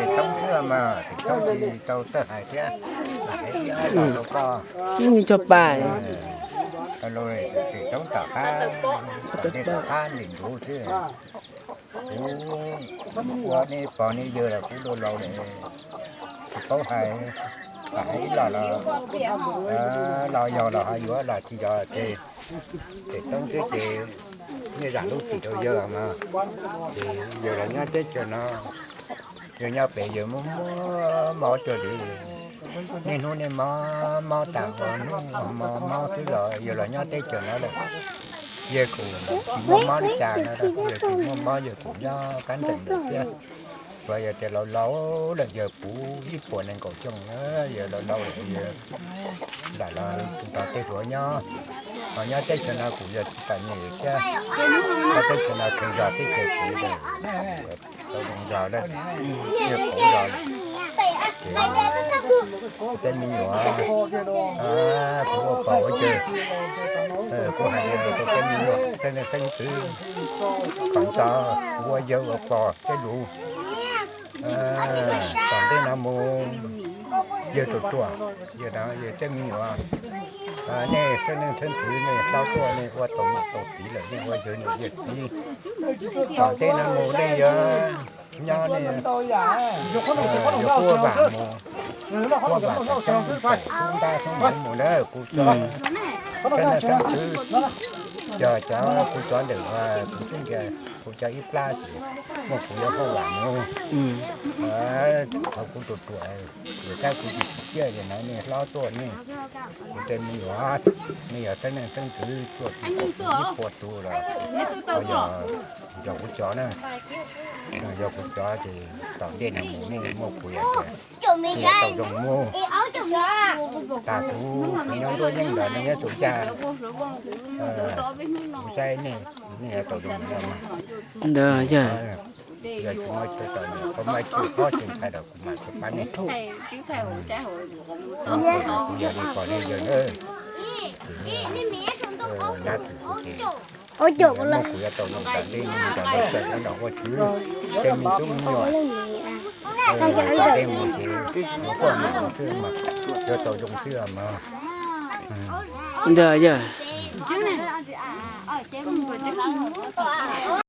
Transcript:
Txiv Toob xwb mas, Txiv Toob tsis tau txawj hais thiab. Hais ib los rau koj, cog pa, rau Txiv Toob tom qab, tom ntej tom qab ntxim ntxuv xwb. Kuv ua nej pog nej yawg los kuv laus laus lawm, tsis paub hais, hais ib los los, los yog los ho yuav los tsis yog ces, ces Toob xwb ces nej zam lub txim rau yawg mas. Ces yawg los nyob teb chaws no, yawg nyob pem yawg muaj muaj mob cuag li, niaj hnub niaj mob, mob tas ua hnub mob mob xwb los yawg los nyob teb chaws no lawm. Yawg kuj tsis muaj mob li cas no, yawg tsis muaj mob, yawg kuj nyob kab ntees lawm thiab. Tsuas yog tias laus laus lawm, yawg puv ib puas nees nkaum xyoo na, yawg laus laus lawm yawg lam los tos tej hluas nyob. Ho nyob teb chaws no kuj yog tsis tau nyiam thiab, nyob teb chaws no kheev zog teb chaws kuv, tau zoo zog lawm, yawg puv zog lawm. Ces tej me nyuam, kuv ua pog ua yawg, kuv hais rau tej me nyuam, tej niam tej txiv, kom nco kuv ua yawg ua pog tej lus. Tom ntej no mus, yawg ruam ruam, yawg no yawg tej me nyuam, nej tej niam tej txiv nej hlob tuaj nej ua tau niam tau txiv lawm, nej ua yawg niam yawg txiv. Tom ntej no mus nej yuav nyob nej yuav quaj vam mus, quaj vam kom coob pem xub ntab xub npoo mus na. Kuv cov, cov, cov, kuv cov ntawm kuv xub ntiag, kuv cov ib plab ces muaj kuv yuav quaj vam mus. Thaum kuv ruam ruam, yawg thiab kuv tsis tsim txiaj, yawg no nej hlob tuaj nej, kuv tej me nyuam, nej yog tej niam tej txiv tuaj ib puas tus los, yog, yog kuv cov na, yog kuv cov ces tom ntej no mus nej muaj kuv yuav, kuv yuav tau zoo mus. Tas kuv, kuv nyob nruab yeeb los nej nyob tsaus ncaj, kuv saib nej, nej yuav tau zoo mus no. Ntawd yog, yog tsis muaj chaw tau, qhov muaj chaw, qhov chaw ntshai los kuv mam li pab nej. Kuv yog li pog li yawg na, nab twm kuv ces, muab kuv yuav tau zoo tas ntej no, nrog ua tswv, tej me tub me nyuam, tas ntej mus ces, mus quaj mam mus xwb mas, yuav tau zoo xwb mas. Ntawd yog.